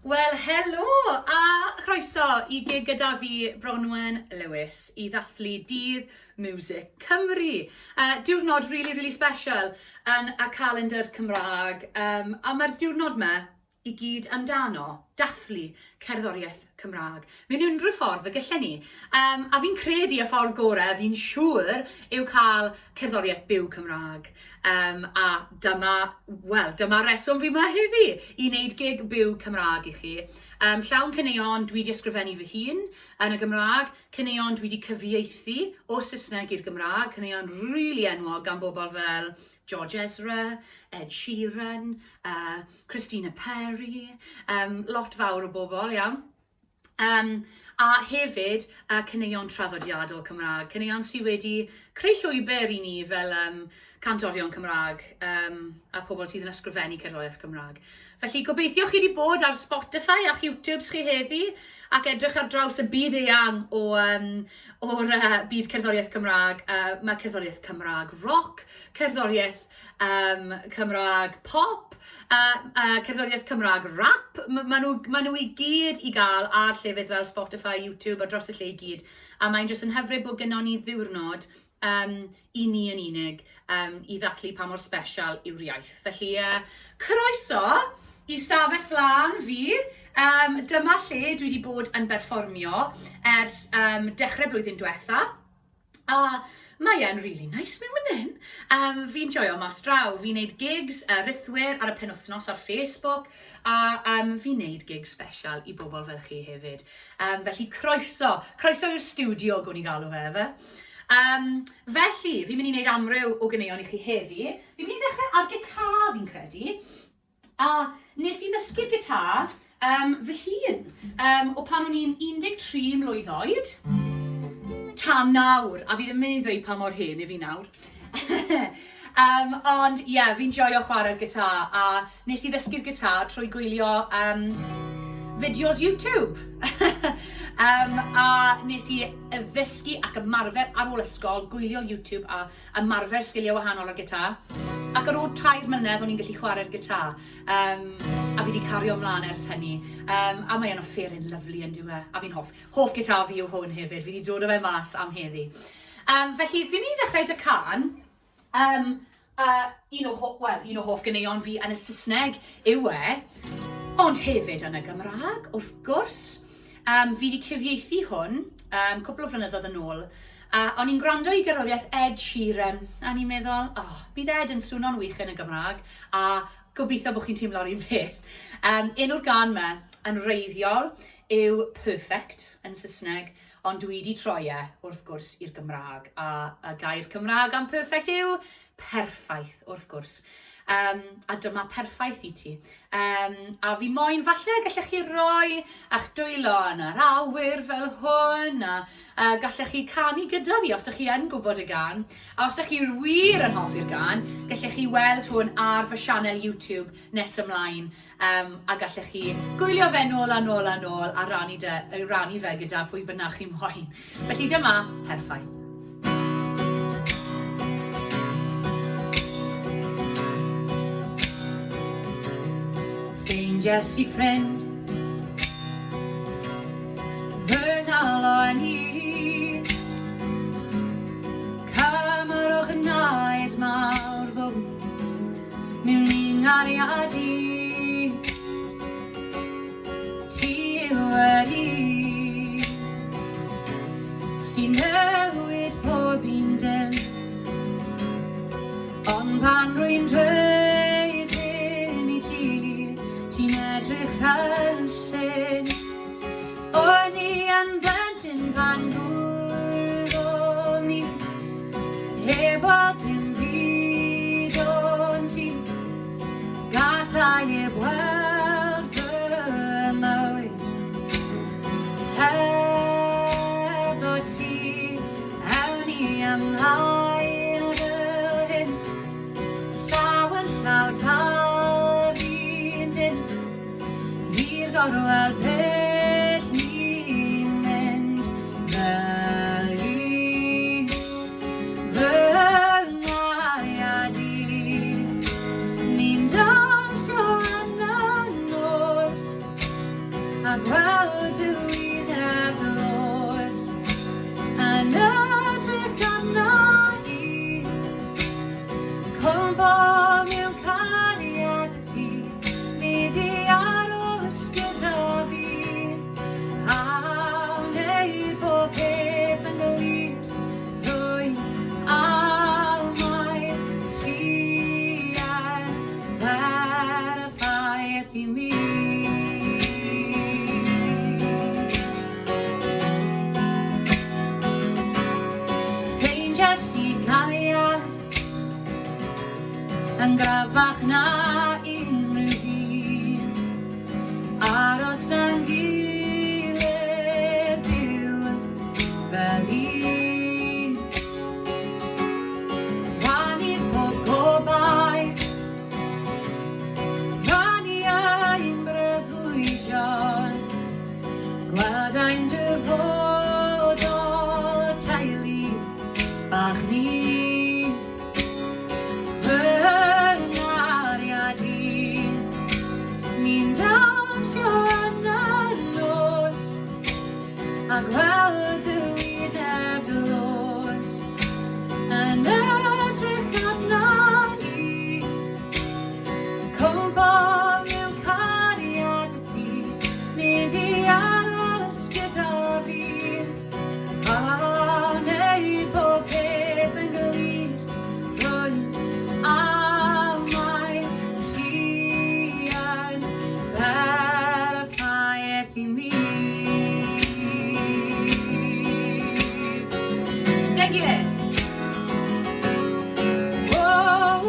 Wel, helo a chroeso i gig gyda fi, Bronwen Lewis, i ddathlu Dydd Miwsig Cymru. Uh, diwrnod really, really special yn y calendar Cymraeg, um, a mae'r diwrnod yma i gyd amdano dathlu cerddoriaeth Cymraeg mewn unrhyw ffordd y gallen ni. Um, a fi'n credu y ffordd gorau, fi'n siŵr, yw cael cerddoriaeth byw Cymraeg. Um, a dyma, wel, dyma reswm fi yma heddi, i wneud gig byw Cymraeg i chi. Um, llawn caneuon dwi wedi ysgrifennu fy hun yn y Gymraeg, caneuon dwi wedi cyfieithu o Saesneg i'r Gymraeg, caneuon rili really enwog gan bobl fel George Ezra, Ed Sheeran, uh, Christina Perry, um, lot fawr o bobl, iawn. Um, a hefyd uh, caneuon traddodiadol Cymraeg, caneuon sydd wedi creu llwybr i ni fel um, cantorion Cymraeg um, a pobl sydd yn ysgrifennu cerddoriaeth Cymraeg. Felly gobeithio chi wedi bod ar Spotify a'ch YouTubes chi heddi ac edrych ar draws y byd eang o, um, o'r uh, byd cerddoriaeth Cymraeg. Uh, mae cerddoriaeth Cymraeg rock, cerddoriaeth um, Cymraeg pop, uh, uh, cerddoriaeth Cymraeg rap. Maen nhw, ma nhw i gyd i gael ar llefydd fel Spotify, YouTube a dros y lle i gyd. A mae'n jyst yn hyfryd bod gynnon ni ddiwrnod um, i ni yn unig um, i ddathlu pa mor special yw'r iaith. Felly, uh, croeso i stafell flan fi. Um, dyma lle dwi wedi bod yn berfformio ers um, dechrau blwyddyn diwetha. A mae e'n really nice mewn fan hyn. Um, fi'n joio mas draw. Fi'n neud gigs uh, rithwyr ar y penwythnos ar Facebook a um, fi'n neud gigs special i bobl fel chi hefyd. Um, felly croeso, croeso i'r studio gwn i galw fe, efe. Um, felly, fi'n mynd i wneud amryw o ganeuon i chi heddi. Fi'n mynd i ddechrau ar gitar fi'n credu. A nes i ddysgu'r gitar um, fy hun um, o pan o'n i'n 13 mlwydd oed tan nawr, a fi ddim yn mynd i ddweud pa mor hen i fi nawr. um, ond ie, yeah, fi'n joio chwarae'r gitar, a nes i ddysgu'r gitar trwy gwylio um, fideos YouTube. um, a nes i ddysgu ac ymarfer ar ôl ysgol, gwylio YouTube a ymarfer sgiliau wahanol ar gitar, ac ar ôl tair mlynedd o'n i'n gallu chwarae'r gitar, um, a fi wedi cario ymlaen ers hynny, um, a mae e'n offeryn lyflu yn dyw e, a fi'n hoff, hoff gitar fi yw hwn hefyd, fi wedi dod o fe mas am heddi. Um, felly, fi'n mynd i ddechrau dy can, um, uh, un, o, well, un o hoff ganeuon fi yn y Saesneg yw e, ond hefyd yn y Gymraeg, wrth gwrs. Um, fi wedi cyfieithu hwn um, cwpl o flynyddoedd yn ôl, A o'n i'n gwrando i gerddoriaeth Ed Sheeran, a o'n i'n meddwl, oh, bydd Ed yn swno'n wych yn y Gymraeg, a gobeithio bod chi'n teimlo'r un peth. Um, enw'r gân 'ma yn wreiddiol yw Perfect yn Saesneg, ond dwi wedi troi e, wrth gwrs, i'r Gymraeg, a y gair Cymraeg am perfect yw perffaith, wrth gwrs. Um, a dyma perffaith i ti. Um, a fi moyn, falle gallech chi roi a'ch dwylo yn yr awyr fel hwn, a, a gallech chi canu gyda fi os ydych chi yn gwybod y gan. A os ydych chi wir yn hoffi'r gan, gallech chi weld hwn ar fy sianel YouTube nes ymlaen. Um, a gallech chi gwylio fe nôl a nôl a nôl a rannu, dy, rannu fe gyda pwy bynnag chi moyn. Felly dyma perffaith. Ffeindies i ffrind Fy nghalon i Cymrwch naid mawr ddwfn Mewn i nghariad i Ti yw yr un sy'n newid pob un dim. Ond pan rwy'n dweud hyn i ti, ti'n edrych yn syn. O'n i yn blentyn pan gwrddon ni, heb weld dim byd ond ti. Gallai neb weld fy mywyd Heb o ti. Ewn ni ymlaen fel hyn, Llaw yn llaw dal fi'n dynn, I'r gorwel pell ni'n mynd fel un. Fy nghariad i. Ni'n dawnsio yn y nos. A gweld dy wyneb dlos yn edrych arna i. Cwmpo mewn cariad y ti, nid i aros gyda fi. A wneud bob peth yn glir, rwy'n amau ti yn berffaith i mi. Ffeindiais i gariad yn gryfach na unrhyw ddyn. Aros da'n gilydd byw fel un. Rhannu pob gobaith, rhannu ein breuddwydion, gweld ein dyfodol teulu bach ni. Fy nghariad i, ni'n dawnsio yn y nos, a gweld dy wyneb dlos yn edrych arna i. Cwmpo mewn cariad y ti, mynd i aros gyda fi. A wneud pob peth yn glir, rwy'n amau ti yn berffaith i mi. Deg i le. Oh.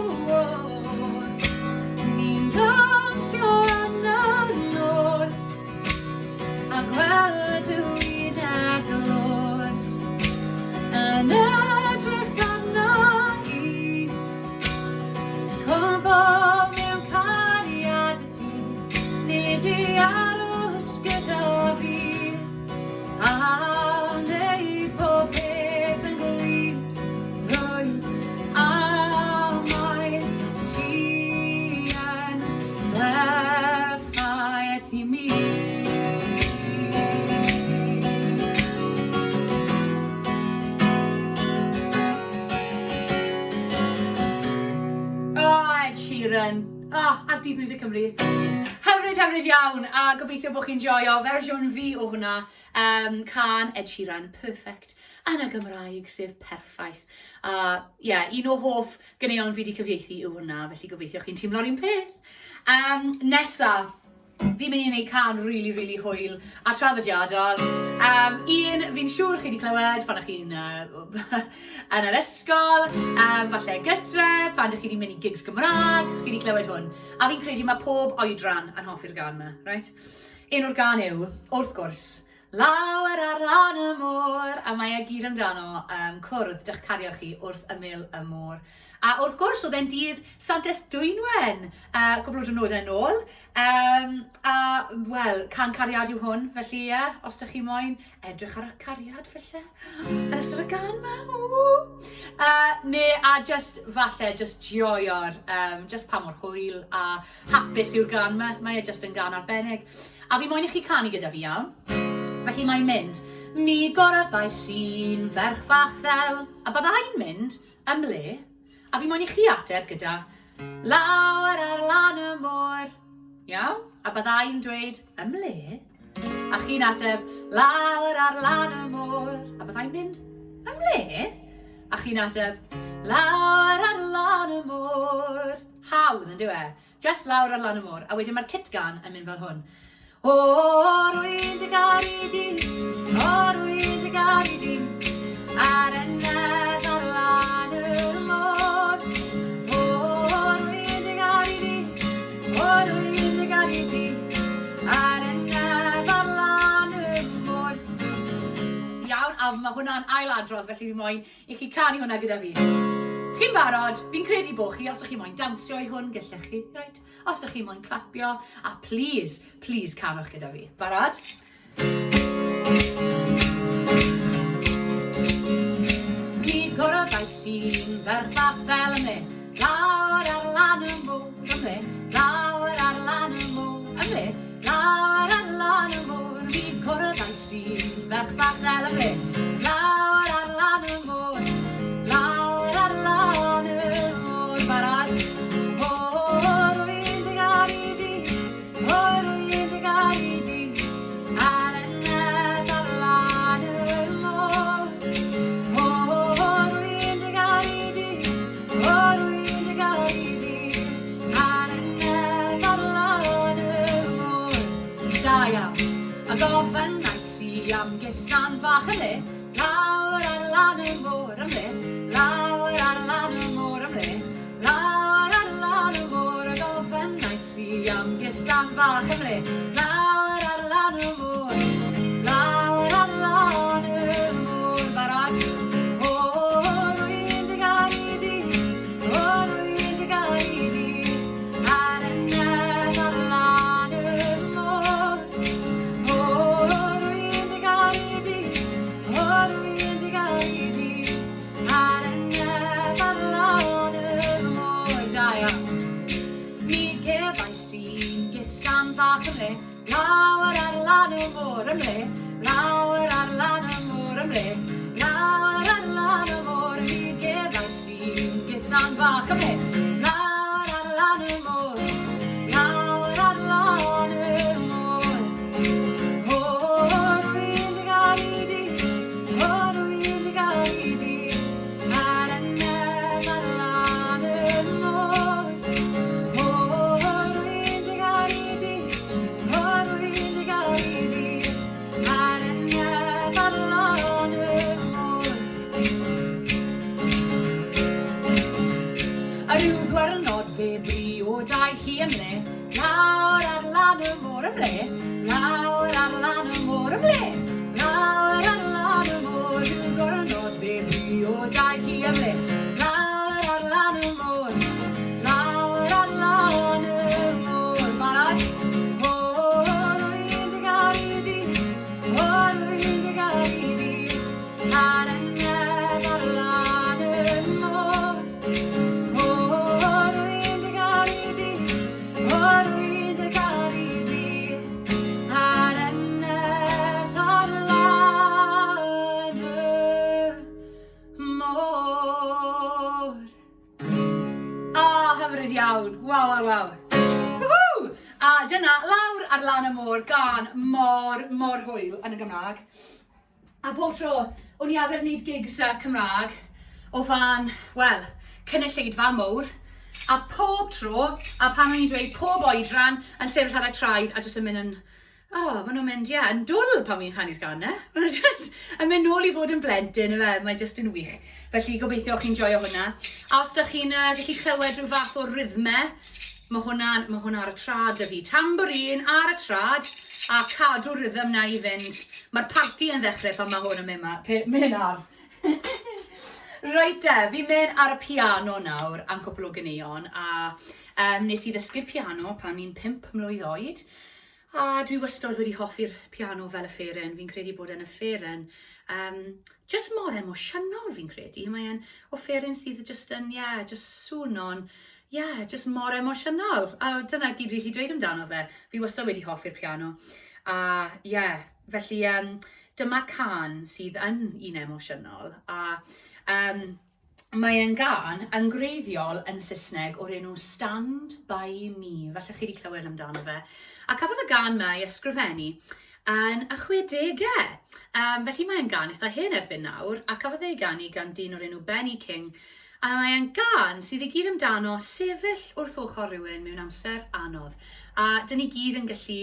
Ni'n dawnsio yn y nos a gweld dy wyneb dlos yn edrych arna i. Cwmpo mewn cariad y ti, nid i aros gyda fi. A wneud pob peth yn glir, rwy'n amau ti yn berffaith i mi. Oh, Ed Sheeran. Oh, ar Dydd Miwsig Cymru. Hyfryd, hyfryd iawn, a gobeithio bod chi'n joio fersiwn fi o hwnna. Cân Ed Sheeran, perfect, yn y Gymraeg, sef perffaith. A ie, yeah, un o hoff ganeuon fi wedi cyfieithu yw hwnna, felly gobeithio chi'n teimlo'r un peth. Nesa, fi'n mynd i wneud cân really, really hwyl a traddodiadol. Un fi'n siŵr chi wedi clywed pan o'ch chi'n yn yr ysgol, falle gytre, pan ydych chi wedi mynd i gigs Gymraeg, chi wedi clywed hwn. A fi'n credu mae pob oedran yn hoffi'r gân yma, right? Enw'r gân yw, wrth gwrs, Lawer ar lan y môr, a mae e gyd amdano cwrdd da'ch cariad chi wrth ymyl y môr. A wrth gwrs, oedd e'n dydd Santes Dwynwen, cwpl o diwrnodau nôl, a wel, cân cariad yw hwn, felly ie, os dych chi moyn edrych ar y cariad falle yn ystod y gân 'ma, ww! Neu a jyst falle jyst joio'r, jyst pa mor hwyl a hapus yw'r gân 'ma, mae e jyst yn gân arbennig. A fi moyn i chi canu gyda fi, iawn? Felly mae'n mynd, Mi gorddais i'n ferch fach ddel, a byddai'n mynd, ym mle? A fi moyn i chi ateb gyda, Lawr ar lan y môr. Iawn? A byddai'n dweud, ym mle? A chi'n ateb, Lawr ar lan y môr. A byddai'n mynd, ym mle? A chi'n ateb, Lawr ar lan y môr. Hawdd, yn dyw e? Jyst lawr ar lan y môr. A wedyn mae'r cytgan yn mynd fel hwn. O, rwy'n dy garu di, o, rwy'n dy garu di, ar y nedd ar lan y môr. O, rwy'n dy garu di, o, rwy'n dy garu di, ar y nedd ar lan y môr. Iawn, a mae hwnna'n ailadrodd, felly fi moyn i chi canu hwnna gyda fi. Chi'n barod? Fi'n credu bod chi. Os ydych chi moyn dawnsio i hwn, gallech chi, right? Os ydych chi moyn clapio, a please, please canwch gyda fi. Barod? Mi gwrddais i'n ferch bach fel ymle, lawr ar lan y môr ymle, lawr ar lan y môr ymle, lawr ar lan y môr. Mi cwrddais i ferch fach ddel ym mle? Lawr ar lan y môr, lawr ar lan y môr. Barod? O, rwy'n dy garu di, o, rwy'n dy garu di, ar eneth ar lan y môr. O, rwy'n dy garu di, o, rwy'n dy garu di, ar eneth ar lan y môr. Da iawn. A gofynnais i am gusan fach yn le, lawr ar lan y môr ym mle, lawr ar lan y môr ym mle, lawr ar lan y môr. A gofynnais i am gusan fach ym mle, lawr ar lan y môr, lawr ar lan y môr. Barod? O, rwy'n dy garu di, o, rwy'n dy garu di. Ar y nedd ar lan y môr. O, rwy'n dy garu di, o, rwy'n dy garu di. Ar y nedd ar lan y môr. Da iawn. Mi gefais i'n gusan fach ym le, lawr ar lan y môr ym le, lawr ar lan y môr ym le, lawr ar lan y môr. Mi gefais i'n gusan fach ym le, lawr ar lan y môr, lawr ar lan y môr. O, rwy'n dy garu di, o, rwy'n dy garu di, ar y nedd ar lan y môr. O, rwy'n dy garu di, o, rwy'n dy garu di, ar y nedd ar lan y môr. A rhyw ddwyrnod fe briodai hi ym mle, lawr ar lan y môr ym mle, lawr ar lan y môr ym mle, lawr ar lan y môr. Rhyw ddwyrnod fe briodai hi ym mle, lawr ar lan y môr, lawr ar lan y môr. Barod? O, rwy'n dy garu di, o, rwy'n dy garu di. Ar y nedd ar lan y môr. O, rwy'n dy garu di, o, rwy'n dy garu di. Ar y nedd ar lan y môr. O, hyfryd iawn. Waw, waw, waw. Woohoo! A dyna, lawr ar lan y môr, gân mor, mor hwyl yn y Gymraeg. A bob tro, o'n i arfer wneud gigs Cymraeg o fan, wel, cynulleidfa mowr. A pob tro, a pan o'n i'n dweud pob oedran yn sefyll ar eu traed a jyst yn mynd yn, oh, maen nhw'n mynd, ie, yeah, yn dwl pan fi'n canu'r gân 'na. Maen nhw jyst yn mynd nôl i fod yn blentyn, yfe, mae jyst yn wych. Felly gobeithio chi'n joio hwnna. A os ydych chi'n gallu clywed rhyw fath o rhythmau, mae hwnna'n, mae hwnna ar y trad 'da fi. Tambourine ar y trad a cadw'r rhythm 'na i fynd. Mae'r parti yn ddechrau pan mae hwn yn mynd, ma, mynd ar. Reit te, fi'n mynd ar y piano nawr am cwpl o ganeuon a um, nes i ddysgu'r piano pan i'n 5 mlwydd oed. A dwi wastod wedi hoffi'r piano fel offeryn, fi'n credu bod e'n offeryn um, just mor emosiynol fi'n credu. Mae e'n offeryn sydd just yn, yeah, just swno'n, yeah, just mor emosiynol. A dyna gyd fi gallu dweud amdano fe. Fi wastad wedi hoffi'r piano. A yeah, felly um, dyma cân sydd yn un emosiynol. A um, Mae e'n gân yn gwreiddiol yn Saesneg o'r enw Stand By Me. Falle chi wedi clywed amdano fe. A cafodd y gân 'ma ei ysgrifennu yn y chwedegau. Um, felly mae'n gân eitha hen erbyn nawr, a cafodd ei ganu gan dyn o'r enw Benny King. A mae e'n gân sydd i gyd amdano sefyll wrth ochr rhywun mewn amser anodd. A dyn ni gyd yn gallu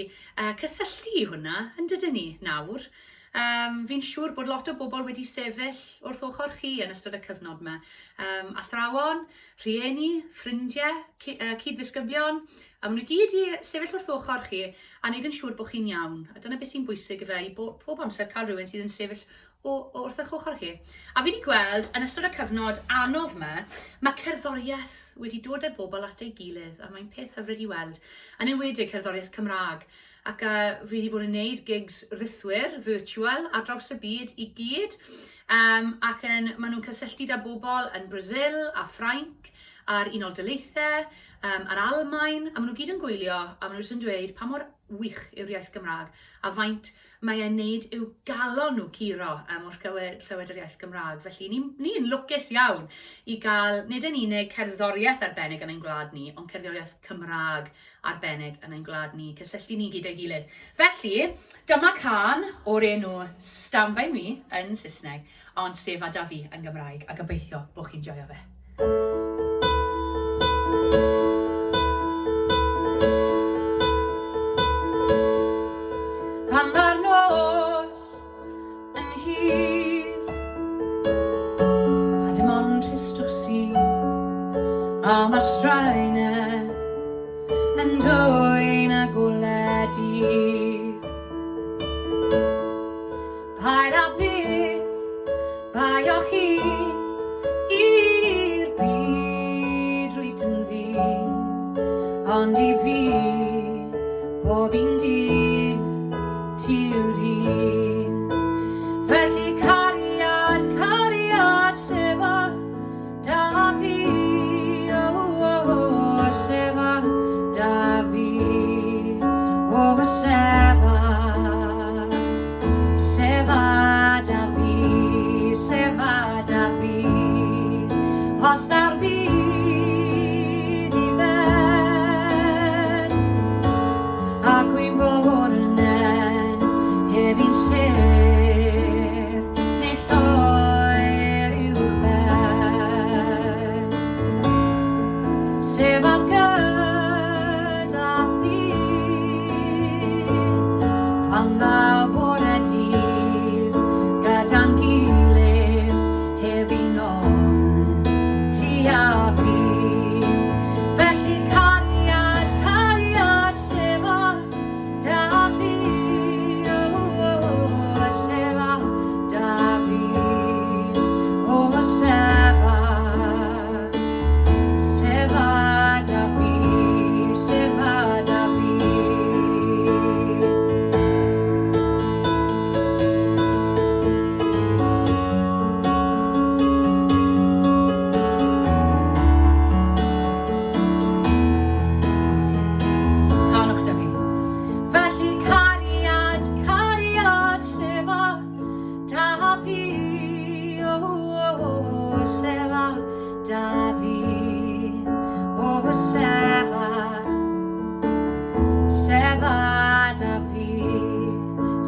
cysylltu i hwnna, yn dydyn ni, nawr. Yym, fi'n siŵr bod lot o bobl wedi sefyll wrth ochr chi yn ystod y cyfnod yma. Um, athrawon, rhieni, ffrindiau, cyd-ddisgyblion, a maen nhw gyd i sefyll wrth ochr chi a wneud yn siŵr bod chi'n iawn. A dyna beth sy'n bwysig ife, i bo, pob amser cael rhywun sydd yn sefyll o, o wrth eich ochr chi. A fi wedi gweld yn ystod y cyfnod anodd yma, mae cerddoriaeth wedi dod â bobl at ei gilydd, a mae'n peth hyfryd i weld, yn enwedig cerddoriaeth Cymraeg. Ac fi wedi bod yn neud gigs rhithwir, virtual, ar draws y byd i gyd. Um, ac yn, maen nhw'n cysylltu da bobl yn Brazil a Ffrainc a'r Unol Daleithiau, um, a'r Almaen, a maen nhw gyd yn gwylio a maen nhw jyst yn dweud pa mor wych yw'r iaith Gymraeg a faint mae e'n neud i'w galon nhw curo um, wrth glywed, clywed yr iaith Gymraeg. Felly ni'n ni, lwcus iawn i gael nid yn unig cerddoriaeth arbennig yn ein gwlad ni, ond cerddoriaeth Cymraeg arbennig yn ein gwlad ni, cysylltu ni gyda'i gilydd. Felly, dyma can o'r enw Stand By Me yn Saesneg, ond Sefa Da Fi yn Gymraeg, a gobeithio bod chi'n joio fe. Pan mae'r nos yn hir A dim ond tristwch sydd A mae'r straenau yn dwyn y golau dydd Paid â byth baio chi i'r byd rwyt yn ddyn, ond i fi, bob un dydd, ti yw'r un. Felly cariad, cariad, sefa da fi, oh, oh, oh, sefa da fi, oh, sefa. Sefa da fi, sefa da fi, os daw'r byd i ben, a gwy'n bod yn nen, heb un sêr, neu lloer uwch ben. Sefaf gyda thi, Pan ddaw bore dydd gyda'n gilydd heb un ofn, ti a fi. Felly cariad, cariad, sefa da fi, oh, oh, oh, sefa da fi, oh, sefa. Sefa da fi, sefa da fi. Canwch da fi. Felly cariad, cariad, sefa da fi, oh, oh, oh, sefa da fi, oh, sefa, sefa da fi,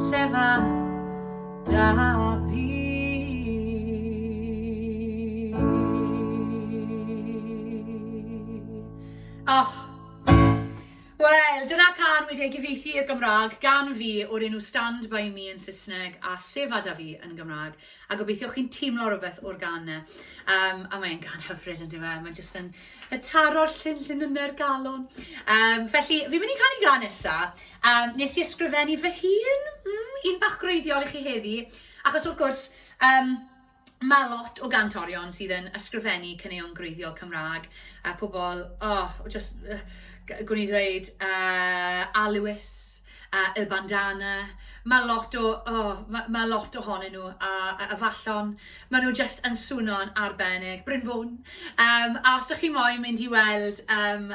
sefa da fi. Oh, Wel, dyna cân wedi ei gyfieithu i'r Gymraeg gan fi o'r enw Stand By Me yn Saesneg a Sefa Da Fi yn Gymraeg, a gobeithio chi'n teimlo rhywbeth o'r gân 'na. Um, a mae'n gân hyfryd yn dyw e, mae'n jyst yn y taro'r llyn llinynnau'r galon. Um, felly, fi'n mynd i canu gân nesa. Um, nes i ysgrifennu fy hun, un bach gwreiddiol i chi heddi, achos wrth gwrs, um, Mae lot o gantorion sydd yn ysgrifennu caneuon gwreiddiol Cymraeg, a pobl, oh, just, gwn i ddweud, A Lewis, Y Bandana, mae lot o, oh, mae, mae lot ohonyn nhw, a, a, a Fallon, maen nhw just yn swno'n arbennig, Bryn Fôn. Um, a os ydych chi moyn mynd i weld um,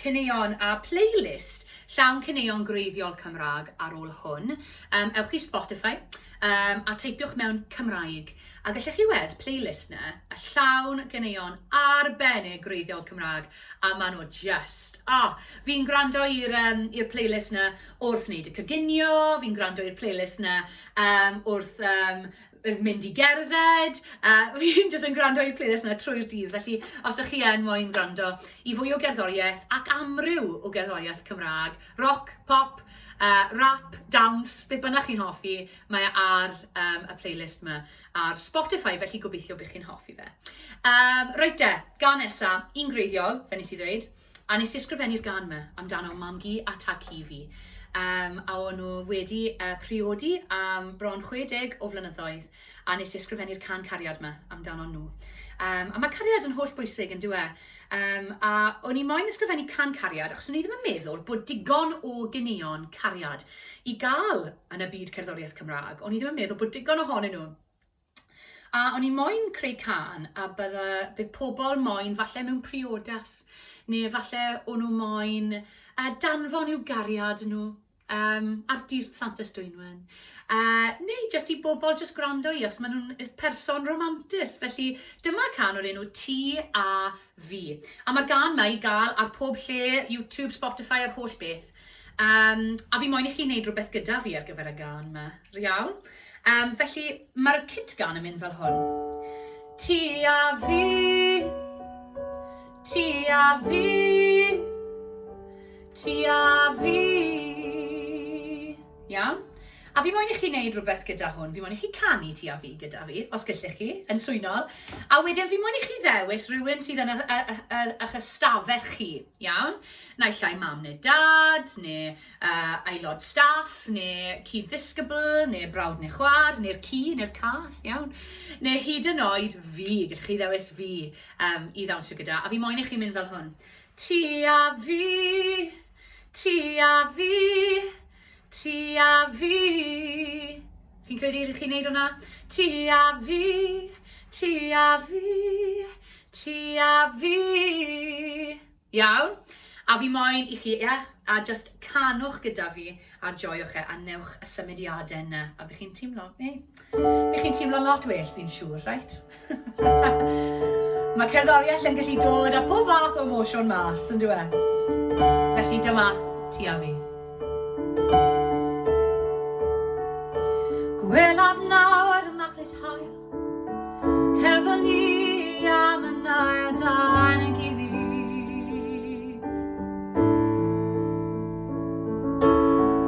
caneuon a playlist llawn caneuon gwreiddiol Cymraeg ar ôl hwn, um, ewch i Spotify, Yym, a teipiwch mewn Cymraeg, a gallech chi weld playlist 'na, a llawn ganeuon arbennig gwreiddiol Cymraeg, a maen nhw just, oh, fi'n gwrando i'r um, i'r playlist 'na wrth wneud y coginio, fi'n gwrando i'r playlist 'na um, wrth um, mynd i gerdded, uh, fi'n just yn gwrando i'r playlist 'na trwy'r dydd, felly os ydych chi yn moyn gwrando i fwy o gerddoriaeth ac amryw o gerddoriaeth Cymraeg, roc, pop, uh, rap, dawns, beth bynnag chi'n hoffi, mae e ar um, y playlist yma ar Spotify, felly gobeithio bych chi'n hoffi fe. Um, reit de, gan nesa, un greiddiol, fe nes i ddweud, a nes i ysgrifennu'r gan yma amdano mam-gu a tad-cu fi. Um, a o'n nhw wedi uh, priodi am bron 60 o flynyddoedd, a nes i ysgrifennu'r can cariad yma amdano nhw. Um, a mae cariad yn holl bwysig yn dyw e. Yym, a o'n i moyn ysgrifennu can cariad, achos o'n i ddim yn meddwl bod digon o ganeuon cariad i gael yn y byd cerddoriaeth Cymraeg. O'n i ddim yn meddwl bod digon ohonyn nhw. A o'n i moyn creu can a bydda, bydd pobl moyn falle mewn priodas, neu falle o'n nhw moyn danfon i'w gariad nhw. Um, ar dydd Santes Dwynwen. Neu jyst i bobl jyst gwrando i os maen nhw'n person romantus. Felly dyma can o'r enw Ti a Fi. A mae'r gan yma i gael ar pob lle, YouTube, Spotify a'r holl beth. Um, a fi moyn i chi wneud rhywbeth gyda fi ar gyfer y gan yma. Iawn? Felly mae'r cytgan yn mynd fel hwn. Ti a fi, ti a fi, ti a fi. Iawn? A fi moyn i chi wneud rhywbeth gyda hwn. Fi moyn i chi canu ti a fi gyda fi, os gallech chi, yn swynol. A wedyn fi moyn i chi ddewis rhywun sydd yn eich ystafell chi, iawn? Naill ai mam neu dad, neu aelod staff, neu cyd-ddisgybl, neu brawd neu chwaer, neu'r ci, neu'r cath, iawn? Neu hyd yn oed fi, gallech chi ddewis fi i ddawnsio gyda. A fi moyn i chi mynd fel hwn. Ti a fi, ti a fi, ti a fi. Chi'n credu ydych chi'n neud hwnna? Ti a fi, ti a fi, ti a fi. Iawn? A fi moyn i chi, ie, a just canwch gyda fi a joiwch e a newch y symudiadau yna. A bych chi'n teimlo, ei, bych chi'n teimlo lot well, fi'n siŵr, right? Mae cerddoriaeth yn gallu dod â pob fath o emosiwn mas, yn dyw e? Felly dyma ti a fi. Gwelaf nawr y machlud haul Cerddwn ni am y nail dan ein gilydd.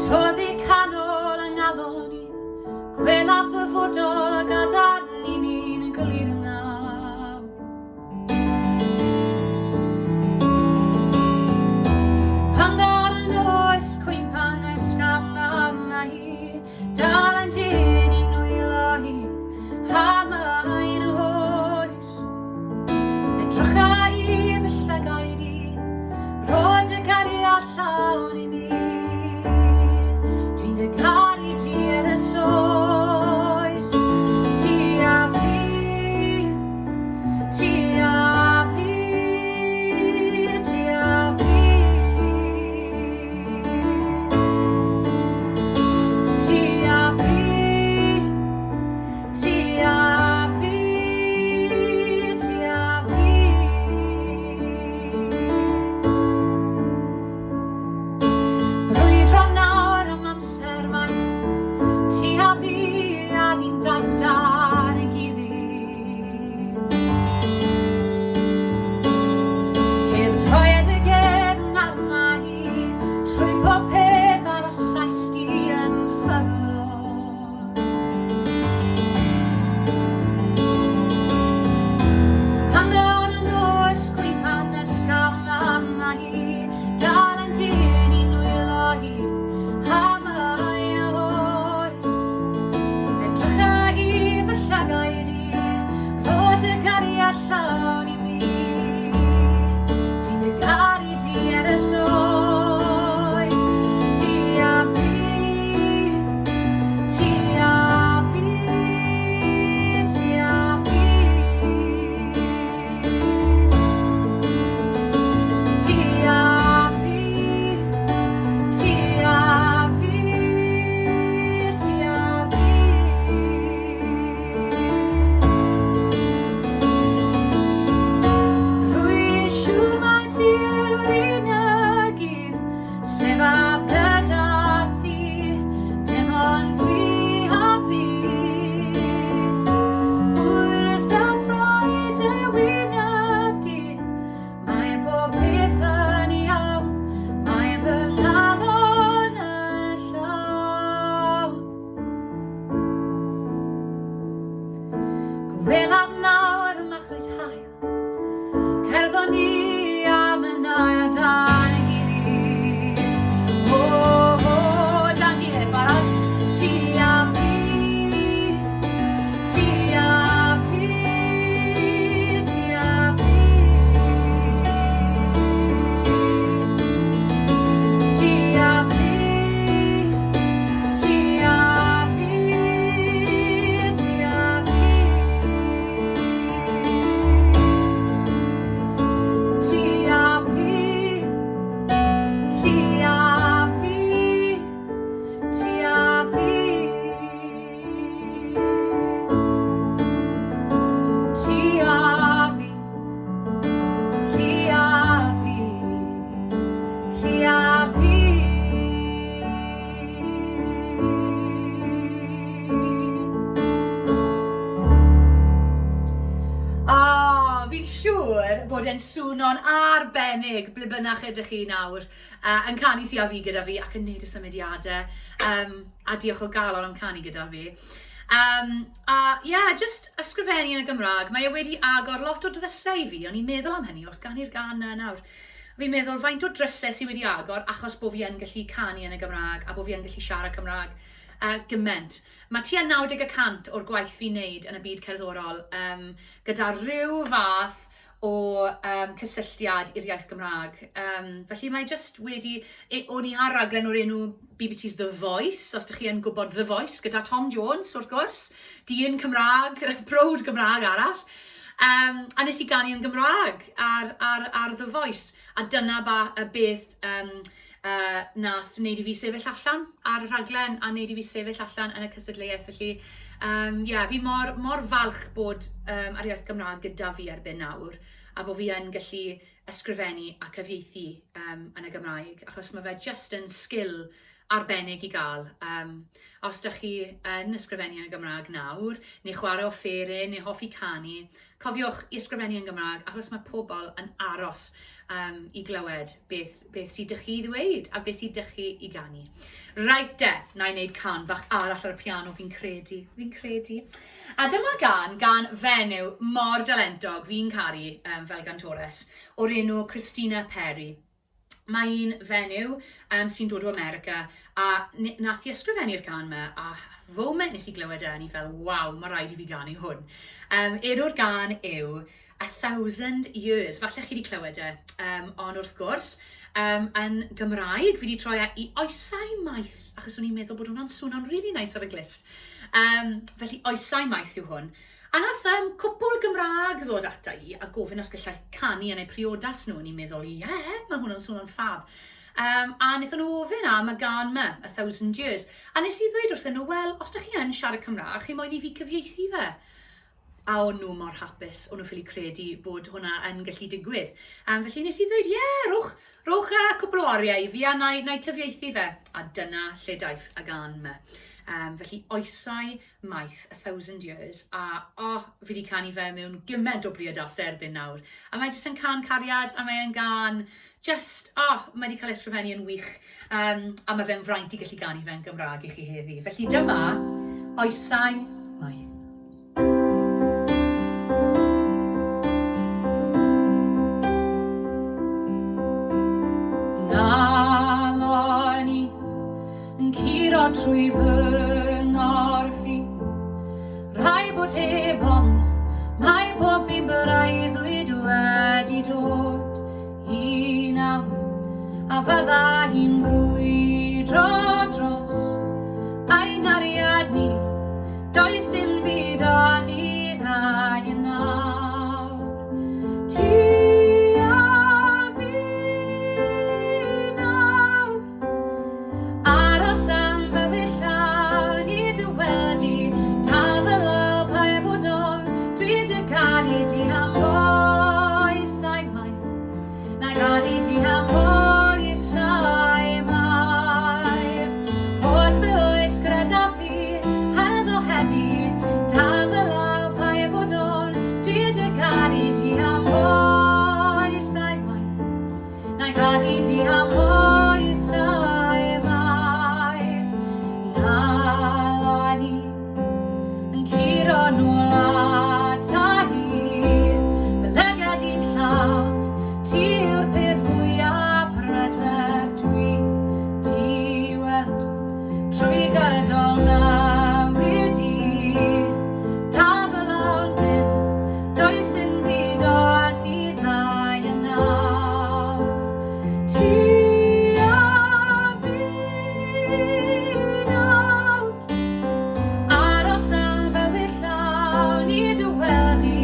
Toddi canol yng ngalon i, gwelaf ddyfodol a gadarn i ni'n glir nawr. Pan ddaw'r nos cwympan ysgafn arna i, Dal yn dyn i nwylo hi, a mae'n oes. Edrycha i fy llygaid i, rho dy gariad llawn i mi. Dwi'n dy garu ti ers oes, ti a fi, ti a fi, ti a fi. Ti a fi. bod e'n swno'n arbennig ble bynnag ydych chi nawr yn canu ti a fi gyda fi ac yn neud y symudiadau. A diolch o galon am canu gyda fi. A ie, yeah, just ysgrifennu yn y Gymraeg, mae e wedi agor lot o drysau i fi, o'n i'n meddwl am hynny wrth ganu'r gân 'na nawr. Fi'n meddwl faint o drysau sydd wedi agor achos bod fi yn gallu canu yn y Gymraeg a bod fi yn gallu siarad Cymraeg gymaint. Mae tua 90 y cant o'r gwaith fi'n neud yn y byd cerddorol gyda rhyw fath o cysylltiad i'r iaith Gymraeg. Felly mae jyst wedi... O'n i ar raglen o'r enw BBC's The Voice, os dych chi yn gwybod The Voice, gyda Tom Jones, wrth gwrs, dyn Cymraeg, browd Gymraeg arall. A nes i ganu yn Gymraeg ar, ar, ar The Voice, a dyna ba, y beth nath wneud i fi sefyll allan ar y rhaglen a wneud i fi sefyll allan yn y cystadleuaeth. Felly, yeah, fi mor, mor falch bod yr iaith Gymraeg gyda fi erbyn nawr a bod fi yn gallu ysgrifennu a cyfieithu yn y Gymraeg, achos mae fe jyst yn sgil arbennig i gael. Os da chi yn ysgrifennu yn y Gymraeg nawr, neu chwarae offeryn, neu hoffi canu, Cofiwch i ysgrifennu yn Gymraeg achos mae pobl yn aros um, i glywed beth, beth sydd dych chi i ddweud a beth sydd dych chi i ganu. Right de, na i wneud can bach arall ar y piano fi'n credu, fi'n credu. A dyma gan gan fenyw mor dalentog fi'n caru fel gantores o'r enw Christina Perri. Mae un fenyw sy'n dod o America a nath hi ysgrifennu'r gân 'ma a foment nes i glywed e o'n i fel waw mae rhaid i fi ganu hwn. Enw'r gân yw A Thousand Years. Falle chi wedi clywed e, ond wrth gwrs yn Gymraeg fi wedi troi e i Oesau Maith achos o'n i'n meddwl bod hwnna'n swno'n really nice ar y glust. Felly Oesau Maith yw hwn. A nath yym cwpwl Gymraeg ddod ata i a gofyn os gallai canu yn eu priodas nhw, o'n i'n meddwl ie, mae hwn yn swnio'n ffab. A wnaethon nhw ofyn am y gân 'ma, A Thousand Years. A nes i ddweud wrthyn nhw, wel, os dych chi yn siarad Cymraeg, chi moyn i fi cyfieithu fe? A o'n nhw mor hapus, o'n nhw ffili credu bod hwnna yn gallu digwydd. Felly nes i ddweud, ie, rhowch, rhowch cwpl o oriau i fi a na i, na i cyfieithu fe. A dyna lle daeth y gân 'ma. Felly oesau maith, A Thousand Years, a oh, fi 'di canu fe mewn gymaint o briodasau erbyn nawr. A mae jyst yn cân cariad, a mae e'n gân just, oh, mae 'di cael ei ysgrifennu yn wych, a mae fe'n fraint i gallu ganu fe'n Gymraeg i chi heddi. Felly dyma Oesau Maith. Nalon i Yn curo trwy fy nghorff i. Rhaid bod heb ofn, mae pob un breuddwyd wedi dod i nawr, a fydda hi'n brwydro dros ein nghariad ni, does dim byd ond ni ddau yn nawr. Ti a fi nawr. Aros am fywyd llawn i dy weld di, dal fy law paid bod ofn, dwi dy garu di am oesau maith. Na garu di am oesau maith. Holl fy oes credaf fi, hardd o heddi, dal fy law paid bod ofn, dwi dy garu di am oesau maith. Na'i garu di am oesau maith. Nalon i yn curo nôl ata i. Fy lygad i'n llawn, ti yw'r peth fwya prydferth dwi 'di weld trwy gydol mywyd i. Dal fy law'n dynn, does dim byd ond ni ddau yn awr. Ti a fi nawr. Aros am fywyd llawn i dy weld di,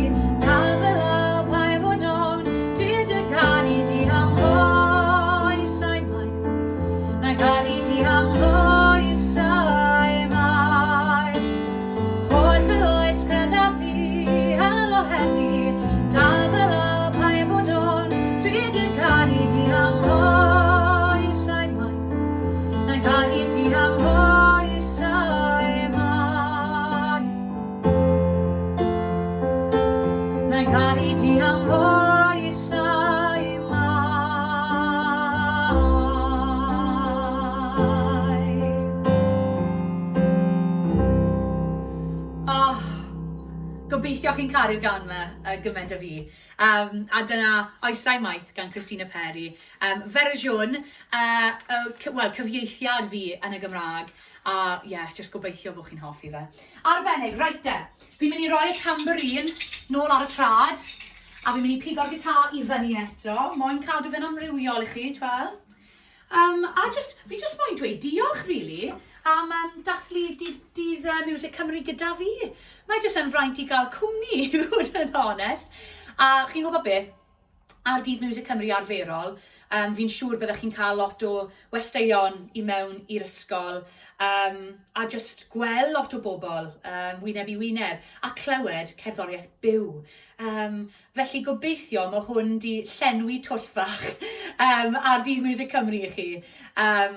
dal fy law paid bod ofn, dwi dy garu di am oesau maith. Na garu di am oesau. Gobeithio chi'n caru'r gan yma gymaint â fi. Um, a dyna Oesau Maith gan Christina Perry. Um, fersiwn, uh, uh, wel, cyfieithiad fi yn y Gymraeg. A ie, yeah, just gobeithio bod chi'n hoffi fe. Arbennig, reit de. Fi'n mynd i roi y tambourine nôl ar y trad. A fi'n mynd i pigo'r gitar i fyny eto. Moyn cadw fe'n amrywiol i chi, twel. Um, a just, fi just moyn dweud diolch, really, am um, dathlu dydd, dydd uh, Music Cymru gyda fi. Mae jyst yn fraint i gael cwmni, i fod yn onest. A chi'n gwybod beth? Ar Dydd Music Cymru arferol, um, fi'n siŵr byddech chi'n cael lot o westeion i mewn i'r ysgol um, a just gweld lot o bobl um, wyneb i wyneb a clywed cerddoriaeth byw. Um, Felly gobeithio ma' hwn 'di llenwi twll fach yym ar Dydd Miwsig Cymru i chi. Yym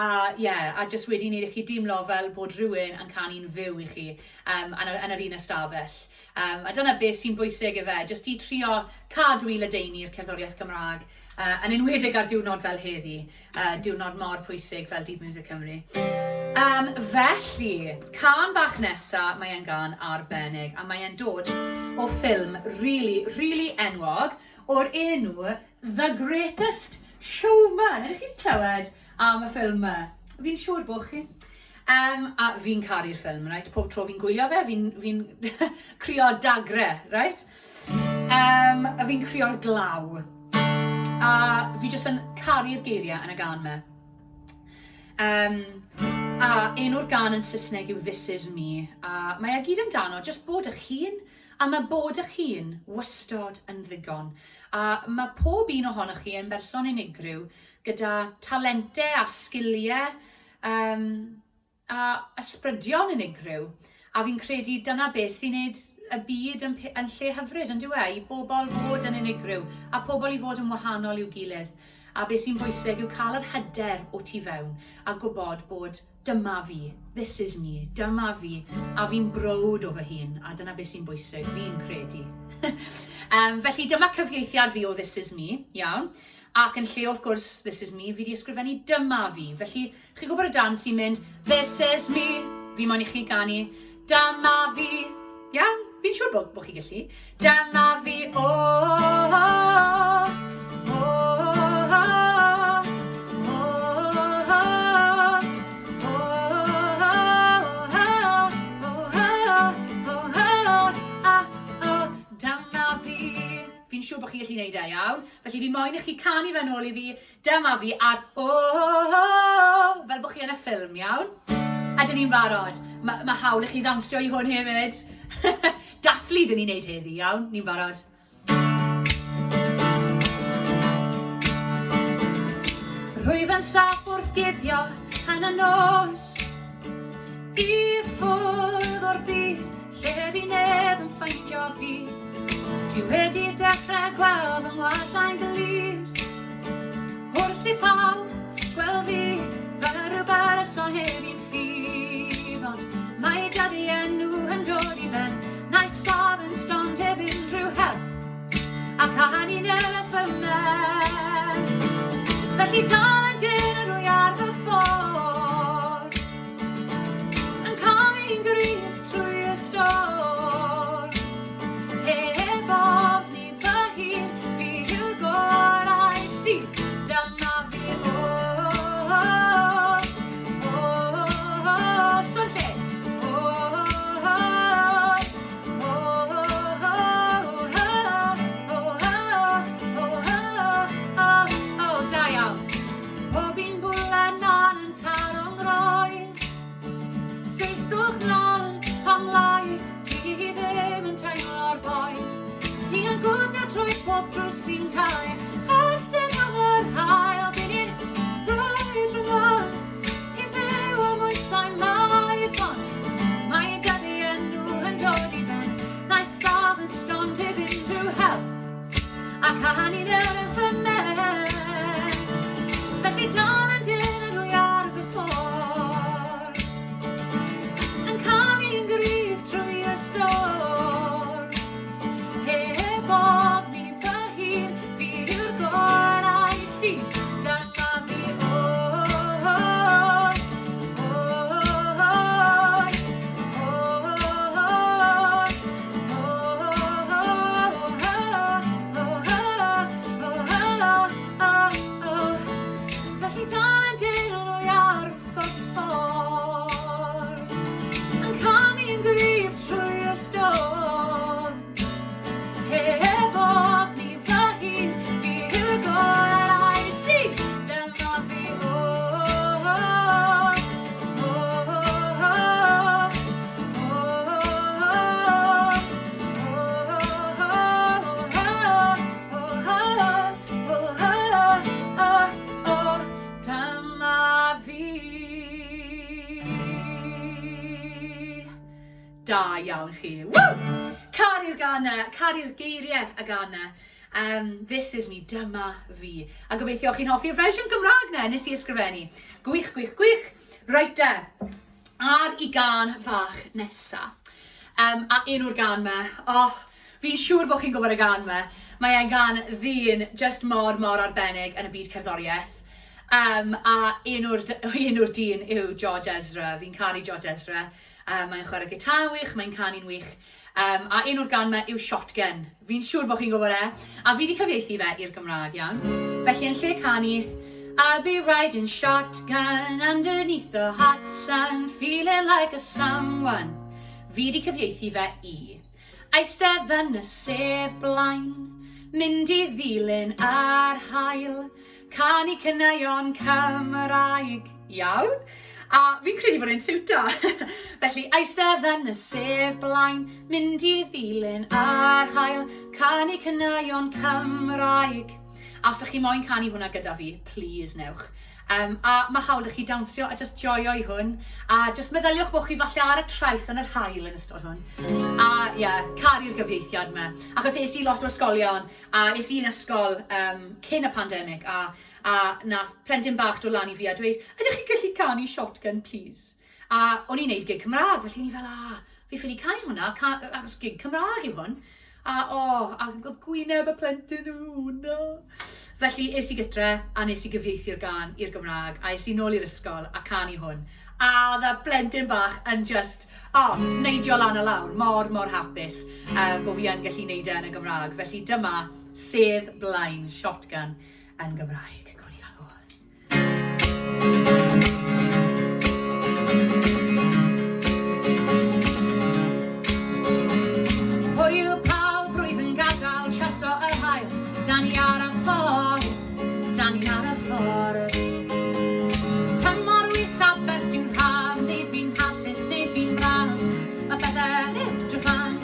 a ie, a jyst wedi wneud i chi deimlo fel bod rhywun yn canu'n fyw i chi yym yn yr yn yr un ystafell. Yym a dyna beth sy'n bwysig ife, jyst i trio cadw i ledaenu'r cerddoriaeth Gymraeg, yy yn enwedig ar diwrnod fel heddi. Uh, diwrnod mor pwysig fel Dydd Music Cymru. Um, felly, can bach nesa, mae e'n gan arbennig, a mae e'n dod o ffilm really, really enwog o'r enw The Greatest Showman. Ydych chi'n clywed am y ffilm yma? Fi'n siŵr bod chi. Um, a fi'n caru'r ffilm, right? Pob tro fi'n gwylio fe, fi'n fi, crio dagre, right? Um, a fi'n crio'r glaw. A fi jyst yn caru'r geiriau yn y gân 'ma. Um, a enw'r gân yn Saesneg yw This Is Me, a mae e gyd amdano jyst bod eich hun, a mae bod eich hun wastod yn ddigon. A mae pob un ohonoch chi yn berson unigryw gyda talentau a sgiliau um, a ysbrydion unigryw, a fi'n credu dyna beth sy'n neud y byd yn, yn lle hyfryd, yn dyw e? I bobl fod yn unigryw, a pobl i fod yn wahanol i'w gilydd. A beth sy'n bwysig yw cael yr hyder o tu fewn, a gwybod bod dyma fi, this is me, dyma fi, a fi'n browd o fy hun, a dyna beth sy'n bwysig, fi'n credu. um, felly dyma cyfieithiad fi o This Is Me, iawn. Ac yn lle wrth gwrs This Is Me, fi di ysgrifennu Dyma Fi. Felly Chi'n gwybod y darn sy'n mynd This is me. Fi moyn i chi ganu Dyma fi. Iawn? Fi'n siŵr bod, bod chi gallu. Dyma fi, o, oh, oh, oh, oh, Dyma fi. Fi'n siŵr bod chi'n gallu gwneud e, iawn? Felly fi moyn i chi canu fe nôl i fi. Dyma fi ar o, fel bod chi yn y ffilm, iawn? A dyn ni'n barod. Mae ma hawl i chi ddawnsio i hwn hefyd. Dathlu dyn ni'n neud heddi, iawn? Ni'n barod. Rwyf yn saff wrth guddio yn y nos I ffwrdd o'r byd lle fi neb yn ffeindio fi. Dwi wedi dechrau gweld fy ngwallau'n glir Wrth i pawb gweld fi fel rhyw berson heb un ffydd. Ond mae dyddiau nhw yn dod i ben, Na'i saf yn stond heb unrhyw help, a canu'n yr ffymel. Felly dal yn dyn yn rwy ar fy ffordd, yn canu'n gryf trwy y storm. Heb ofni fy hun, fi yw'r gorau sydd. Dyma fi, o, o, o, o, sôn lle. O, o, o, o, o, o, o, o, da iawn. Pob un bwlen on yn taro 'nghroen. Saethwch nôl pam lai, dwi ddim yn teimlo'r boen. Ni yn gwthio trwy pob drws sy'n cau, estyn am yr haul, dyn ni'n brwydro nôl i fyw am oesau maith, ond mae dyddiau nhw yn dod i ben, na'i saf yn stond heb unrhyw help, a canu'n yr fy mhen. Felly dal yn dyn yn rwy ar fy ffordd, yn canu'n gryf trwy y storm. Heb ofni fy hun, fi yw'r Da iawn chi. Woo! Caru'r gân 'na, caru'r geiriau y gân 'na. This is me, dyma fi. A gobeithio chi'n hoffi'r fersiwn Gymraeg 'na nes i ysgrifennu. Gwych, gwych, gwych. Reit de, ar i gân fach nesa. A enw'r gân 'ma, oh, fi'n siŵr bod chi'n gwybod y gân 'ma. Mae e'n gân ddyn jyst mor, mor arbennig yn y byd cerddoriaeth. A enw'r, enw'r dyn yw George Ezra. Fi'n caru George Ezra. Mae'n chwarae gitar wych, mae'n canu'n wych. A enw'r gân 'ma yw Shotgun. Fi'n siŵr bod chi'n gwybod e. A fi 'di cyfieithu fe i'r Gymraeg, iawn. Felly yn lle canu I'll be riding shotgun underneath the hot sun feeling like a someone Fi 'di cyfieithu fe i Eistedd yn y sedd blaen, mynd i ddilyn yr haul, Canu caneuon Cymraeg. Iawn? A fi'n credu bod e'n siwto. Felly, eistedd yn y sedd blaen, mynd i ddilyn yr haul, canu caneuon Cymraeg. A os ydych chi moyn canu hwnna gyda fi, please newch. A mae hawl 'da chi dawnsio a just joio i hwn. A just meddyliwch bod chi falle ar y traeth yn yr haul yn ystod hwn. A ie, yeah, caru'r gyfieithiad yma. Achos es i lot o ysgolion A es i un ysgol yym cyn y pandemig a a nath plentyn bach dod lan i fi a dweud, ydych chi'n gallu canu Shotgun plîs? A o'n i'n neud gig Cymraeg, felly o'n i fel, ah, fi ffili canu hwnna, ca- achos gig Cymraeg yw hwn. A o, a oedd gwyneb y plentyn, o na. Felly es i gytre a nes i gyfieithu'r gân i'r Gymraeg a es i nôl i'r ysgol a canu hwn. A oedd y blentyn bach yn just, o, neidio lan a lawr, mor, mor hapus uh, bod fi yn gallu neud e yn y Gymraeg. Felly dyma sedd blaen shotgun yn Gymraeg. Gawn ni gael go. Hwyl pawb rwyf yn gadael traso yr haul, da ni ar y ffordd. Da ni'n ar y ffordd. Tymor wych a beth yw'r haf, neu fi'n hapus neu fi'n braf, mae pethau'n edrych lan.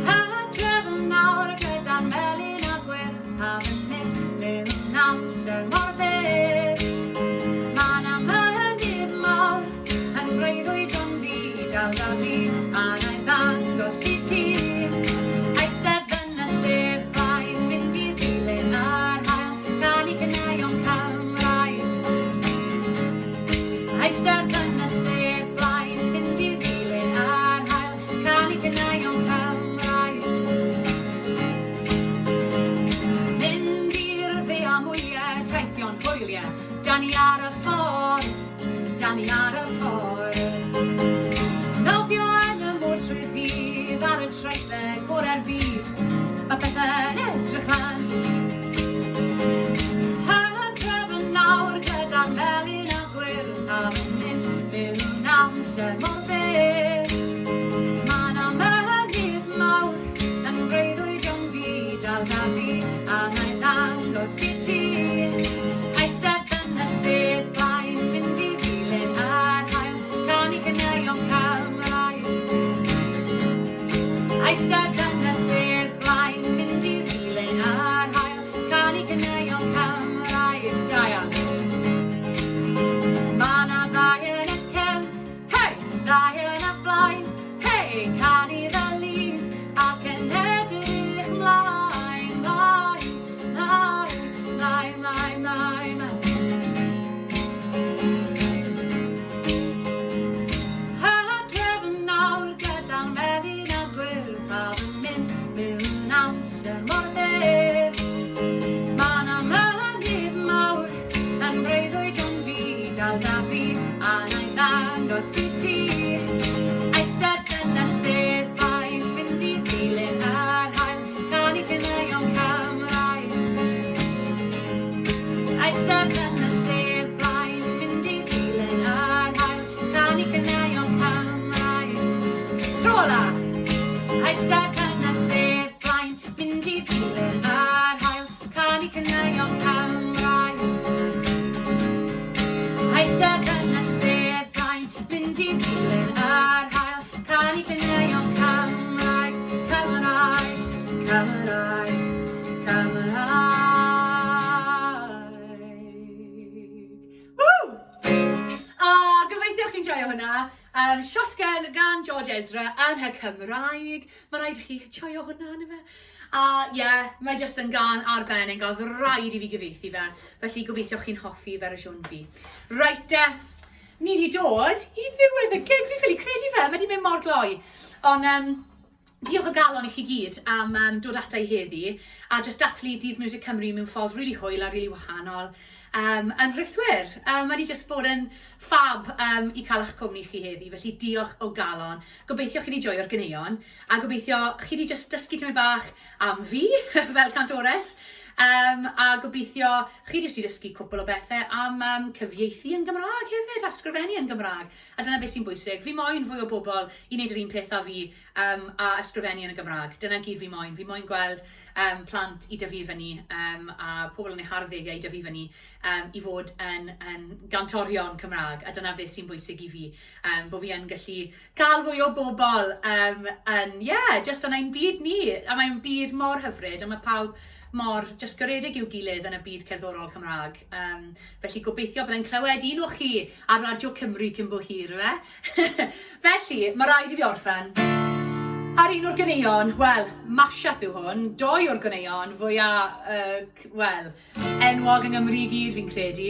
Hydref yn nawr gyda'r melyn a gwyrdd, haf yn mynd mewn amser mor fyr. Mae 'na mynydd mawr yn breuddwyd ond fi dal da fi, a na i ddangos i ti. Eistedd yn y sedd blaen, mynd i ddilyn yr haul, canu caneuon Cymraeg. Eistedd yn y sedd blaen, mynd i ddilyn yr haul, canu caneuon Cymraeg. Mynd i'r dde am wyliau, teithio'n hwyliau, da ni ar y ffordd, da ni ar y ffordd. Nofio yn y môr trwy'r dydd ar y traethau gorau'r byd, mae pethau'n edrych lan. Hydref yn nawr gyda'r melyn a gwyrdd a yn mynd mewn amser mor fyr. Mae 'na mynydd mawr yn breuddwydio'n ddi-dal da fi a na i ddangos i ti. Eistedd yn y sedd blaen, mynd i ddilyn yr haul, canu caneuon Cymraeg. Eistedd yn y sedd blaen, mynd i ddilyn yr haul, canu caneuon Cymraeg. Da iawn. Mae 'na ddau yn y cefn, hei, ddau yn y blaen, hei, canu fel un, ac yn edrych mlaen, mlaen, mlaen, mlaen, mlaen, mlaen, mlaen. Hydref yn nawr gyda'r melyn a gwyrdd a fy mynd mewn amser mor fyr. Mae 'na mynydd mawr yn breuddwyd ond fi dal da fi a na i ddangos i ti. Eistedd yn y sedd blaen, mynd i ddilyn yr haul, canu caneuon Cymraeg. Eistedd yn y sedd blaen, mynd i ddilyn yr haul, canu caneuon Cymraeg. Tro ola! Eistedd yn y sedd blaen, mynd i ddilyn yr haul, canu caneuon Cymraeg. Eistedd yn y sedd blaen, mynd i ddilyn yr haul, canu caneuon Cymraeg, Cymraeg, Cymraeg. Cymraeg. Woo! O, gobeithio chi'n chi'n joio hwnna. Um, Shotgun gan George Ezra yn y Cymraeg. Mae rhaid i chi joio hwnna, yna fe? A ie, yeah, mae jyst yn gan arbennig, oedd rhaid i fi gyfieithu fe. Felly gobeithio chi'n hoffi fersiwn fi. Reit de, ni wedi dod i ddiwedd y gig. Fi'n ffili credu fe, mae wedi mynd mor gloi. Ond um, Diolch o galon i chi gyd am um, dod ata i heddi a jyst dathlu Dydd Miwsig Cymru mewn ffordd rili really hwyl a rili really wahanol yn rhithwir. Mae wedi jyst bod yn ffab i cael eich cwmni chi heddi, felly diolch o galon. Gobeithio chi wedi joio'r ganeuon a gobeithio chi wedi jyst dysgu tymed bach am fi fel cantores a gobeithio chi jyst wedi dysgu cwpl o bethau am cyfieithu yn Gymraeg hefyd a sgrifennu yn Gymraeg. A dyna beth sy'n bwysig. Fi moyn fwy o bobl i wneud yr un peth â fi um, a ysgrifennu yn y Gymraeg. Dyna gyd fi moyn. Fi moyn gweld um, plant i dyfu fyny um, a pobl yn eu harddegau i dyfu fyny um, i fod yn, yn gantorion Cymraeg. A dyna beth sy'n bwysig i fi. Um, bod fi yn gallu cael fwy o bobl um, yn, yeah, just yn ein byd ni. A mae'n byd mor hyfryd a mae pawb mor just garedig i'w gilydd yn y byd cerddorol Cymraeg. Um, felly gobeithio byddai'n clywed un o chi ar Radio Cymru cyn bo hir, ife? Felly, mae rhaid i fi orffen ar un o'r ganeuon, wel, mash-up yw hwn, doi o'r ganeuon fwya, uh, wel, enwog yng Nghymru i gyd fi'n credu.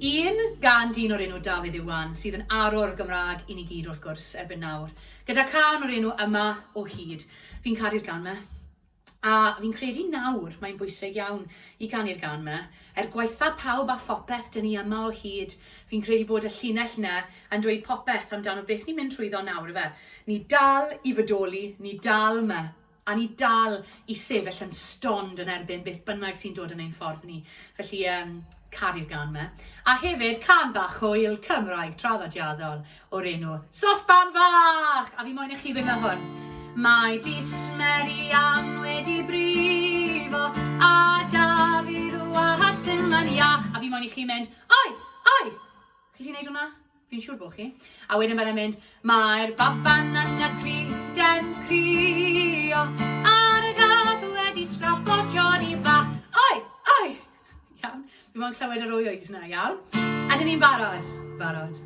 Un gan dyn o'r enw Dafydd Iwan, sydd yn arwr Gymraeg i ni gyd wrth gwrs erbyn nawr, gyda cân o'r enw Yma o Hyd. Fi'n caru'r gân 'ma. A fi'n credu nawr mae'n bwysig iawn i ganu'r gân 'ma. Er gwaetha pawb a phopeth, 'dyn ni yma o hyd. Fi'n credu bod y llinell 'na yn dweud popeth amdano beth ni'n mynd trwyddo nawr ife. Ni dal i fodoli, ni dal 'ma, a ni dal i sefyll yn stond yn erbyn beth bynnag sy'n dod yn ein ffordd ni. Felly yym caru'r gân 'ma. A hefyd cân bach hwyl Cymraeg traddodiadol o'r enw Sosban Fach! A fi moyn i chi fynd â hwn. Mae bys Mary Ann wedi brifo a Dafydd Was ddim yn iach. A fi moyn i chi mynd, oi, oi! Chi 'llu neud hwnna? Fi'n siŵr bod chi. A wedyn byddai'n mynd, mae'r baban yn y criden crio a'r gath wedi sgrapo Johnny bach. Oi, oi! Iawn. Fi moyn clywed yr wy oes na, iawn? Ydyn ni'n barod? Barod.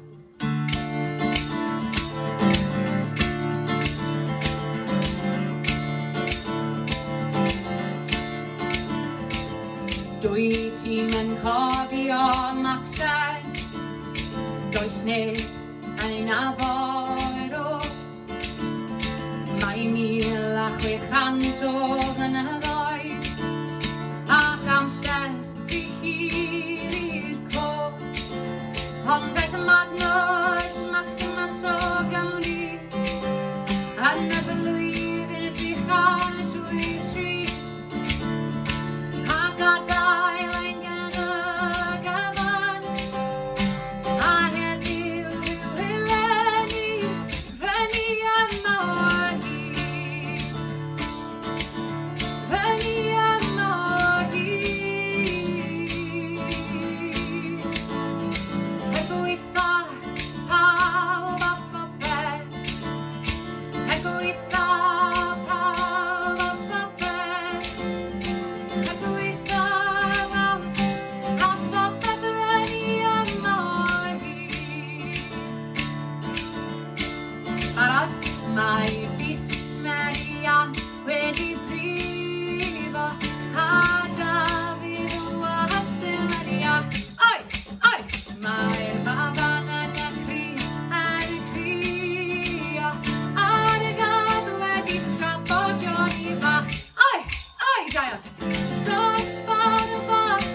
Dwy ti'n yn cofio Maxen Does neb yn ei nabod o Mae 1,600 o flynyddoedd ac amser rhy hir i'r cof. Ond daeth Magnus Maximus o Gymru yn y flwyddyn 383 a gadael ein genedl gyfan a heddiw rhyw eleni R'yn ni yma o hyd. R'yn ni yma o hyd. Er gwaetha pawb a phopeth. Er gwaetha pawb a phopeth. Er gwaetha pawb a phopeth r'yn ni yma o hyd. Barod? Mae bys Merian wedi brifo a Dafydd Was ddim yn iach. Oi! Oi! Mae'r baban yn y cri yn crio a'r gath wedi sgrapo Johnny bach. Oi! Oi! Da iawn. Sosban fach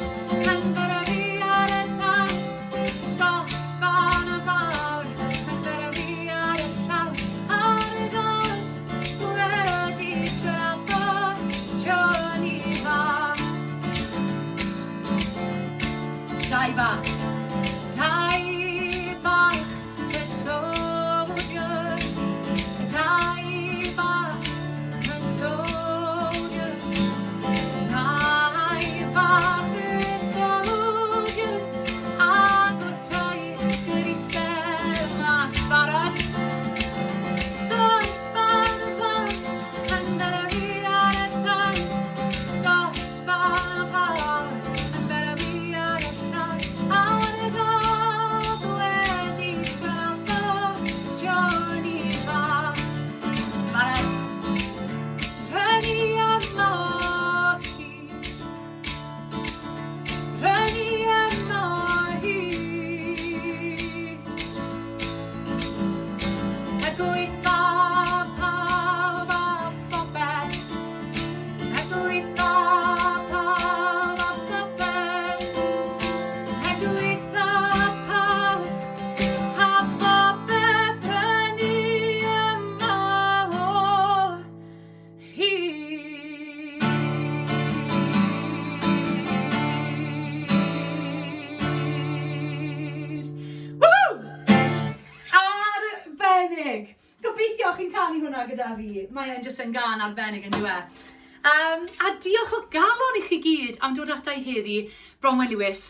yn byrfu ar y tân. Sosban fawr yn byrfu ar y llawr. Ar y gân. Arbennig! Gobeithio chi'n canu hwnna gyda fi. Mae e'n jyst yn gân arbennig yn dyw e? Um, a diolch o galon i chi gyd am dod ata i heddi, Bronwen Lewis,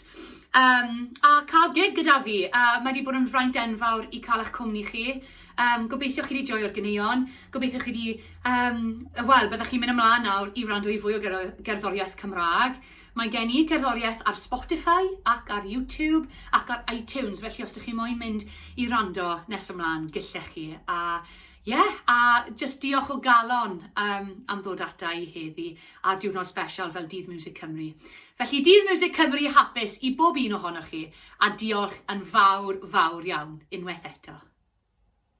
um, a cael gig gyda fi. Mae wedi bod yn fraint enfawr i cael eich cwmni chi. Um, gobeithio chi wedi joio'r ganeuon, gobeithio chi wedi, um, wel, byddech chi'n mynd ymlaen nawr i wrando i fwy o gerddoriaeth Cymraeg. Mae gen i gerddoriaeth ar Spotify ac ar YouTube ac ar iTunes, felly os dych chi moyn mynd i wrando nes ymlaen, gallech chi. A ie, yeah, a just diolch o galon um, am ddod ata i heddi a diwrnod special fel Dydd Miwsig Cymru. Felly Dydd Miwsig Cymru hapus i bob un ohonoch chi a diolch yn fawr, fawr iawn unwaith eto.